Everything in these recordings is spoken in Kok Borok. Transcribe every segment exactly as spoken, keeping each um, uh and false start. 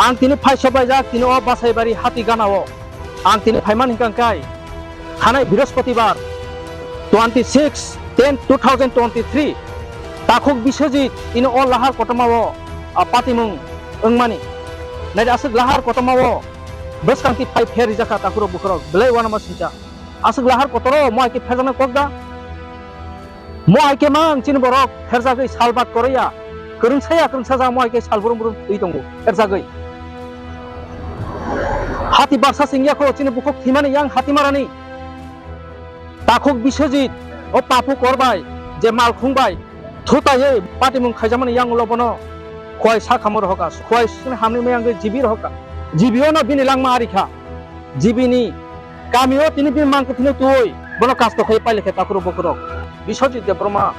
Ang tini phai sobaijak tini o Basaibari hati gana o. Ang tini phaiman hingka hingkai thanai Brihospatibar twenty six ten two thousand twenty three takhuk Biswajit tini o lahar kotorma o, a, patimung wngmani. Nai aswk lahar kotorma o bwskang ti phai pher rijak kha takhurok bukhurok belai uanama singcha. Aswk lahar kotoro mo hai khe pherjaknai kok da? Mo hai khe mang chini borok pherjagwi salbat koroya, kwrwngsaya kwrwngsajak mo hai khe sal brum brum thwi tongo pherjagwi. Hati baksa singya kho chini bukhuk thwimani yang hatimarani. Takhuk Biswajit o Papu Kor bai je malkhung bai thutaiwi patimung khaijakmani yang ulo bono khuai sakhamor hoka, khuai sini hamni mayang jibi rohoka. Jibi ono bini langma ari kha. Jibini kamio tini bini mangkhe tini twi bono kasto khai pailekhe takhurok bukhurok. Biswajit Debbarma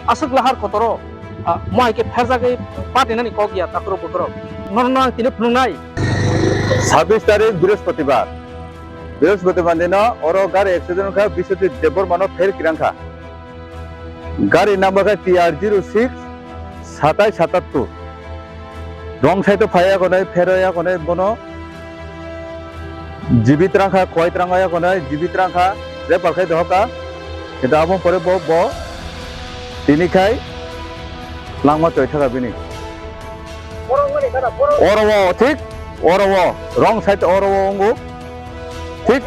aswk lahar kotoro, ah, mo hai khe pherjagwi patinani kok ya takhurok bukhurok. Norno ang tini phunuknai. Sabbish tarik Brihospatibar. Brihospatibar dino oro gari accident kha Biswajit Debbarmano pher kirang kha. Gari number khe T R zero six satai satattu. Wrong side o phaiya konai, pheroya konai bono. Jibi trang kha, khwai trang ya konai, jibi trang kha, refer khai dohor kha. Kintu abo pore bo, bo tini khai langma choi thaka bini. Oro o, thik, oro o, wrong side oro o wngo. Thik.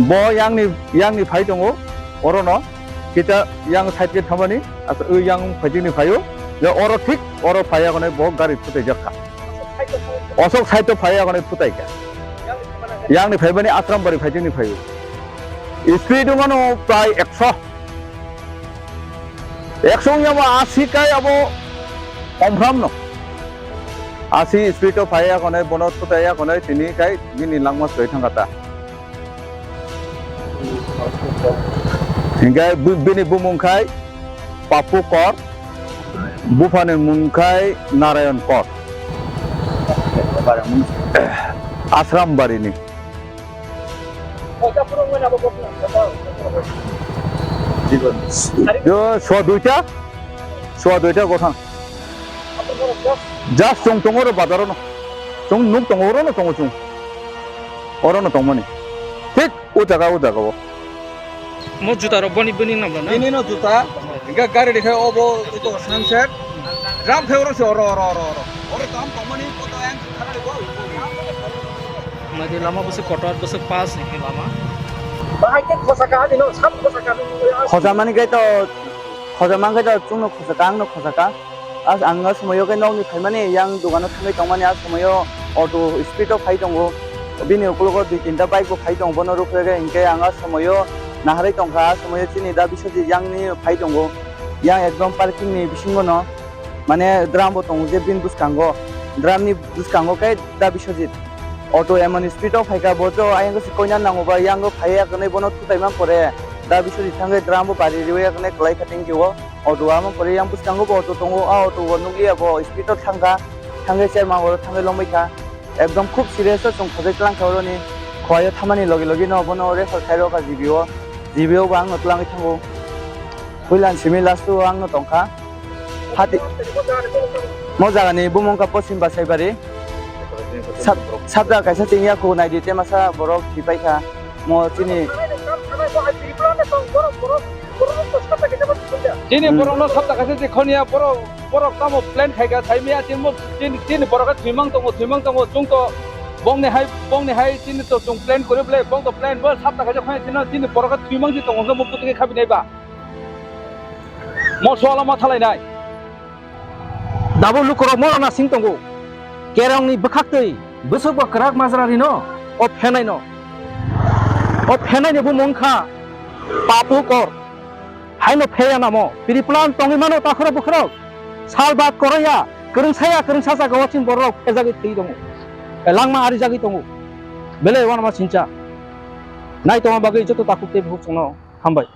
Bo yangni, yangni phai tongo, orono. Kita yang side ke thamani, asa, o yang phaijini phaio, ya oro thik, oro phaiya konai bo gari phutai jak kha. Osok side to phaiya konai phutai kha. Yangni phaibani Asrambari phaijini phaio. Speed wngmano prai ekso. Ekso wngya ba asi kai abo omphram no. Asi speed to phaiya konai bono phutai ya konai tini kai bini langma soi thangkha ta. Hinkhe bu-, bini bumung khai Papu Kor, buphani mung khai Narayan Kor. Asram barini. Yo, sua duita, sua duita gothang. Just chwng tongo oro bazar o no. Chwng nuk tongo oro no tongo chwng. Oro no tongmani. Thik o jaga o jaga o. Mo juta rok boni bini nam rok na? Bini no juta. Hingke gari rikhe obo ito sunset. Ram khe oro se oro oro oro oro. Oro tam tongmani koto yang kharani bo. Madi lama bwswk kotor bwswk pas ni lama. Bahai khe khosa ka ani no sam khosa ka. Khosa mani khe to khosa man khe to chwng no khosa ka ang no khosa ka. As ang a sumaio khe nokni phaimani, yang dogano thangwi tongmani, a sumaio auto speed o phai tongo. Bini ukologo dui tinta bike bo phai tongo, bono rukre khe hinkhe ang a sumaio naharwi tongkha, a sumaio chini da Biswajit yangni phai tongo. Yang ekdom parking ni bisingo no, mane drum bo tongo je bini bwskango, drum ni bwskango khe da Biswajit auto emon speed o phaikha, bo to ayang se koina nango ba, yango phaiya kwnwi bono thutaima pore da Biswajit thangwi drum bo bari riwi ya kwnwi kwlai kha thank you o. Auto o, amo pore yang bwskango bo auto tongo, a auto o nukliya bo speed o thangkha, thangkhe chairman oro thangwi lomwi kha. Ekdom khub serious o chwng khojai tlang kha oroni, khowai o thamani logi logi no bono refer khai rw kha G B o, G B o bo ang no tlangwi thango. Puila ni simi last o ang no tongkha. Hati mo jaga ni bumung kha Poschim Basaibari. Sab-, sabda kaisa chingya khu nai di, te masa borok thwi pai kha. Mo chini. Chini Hmm. borokno sabda kaisa je khoniya borok, borok tamo plan khaika saimiya chini mo chini, chini borok thwimang tongo, thwimang tongo, chwng to bongni hai, bongni hai chini to chwng plan kwrwi bwle, bong to plan bo sabda kaisa khoniya chini, chini borok thwimang si tongo, mo bwtwi khabinai ba. Mo swala ma thalainai. Dabo lukurok mo nasing tongo. Kerongni bwkhaktwi bwswk bo kwrak majra rino o phenaino. O phenaini bumung kha Papu Kor. Haino pheya namo. Piriplan tongwi mano takhorok bukhorok. Salbat koroya, kwrwngsaya kwrwngsa jaga o chini borok phejagwi thwi tongo. Langma arijagwi tongo. Belai uanama sincha. Nai tongma bagwi joto takhuk tei bukhuk chwngno hambai.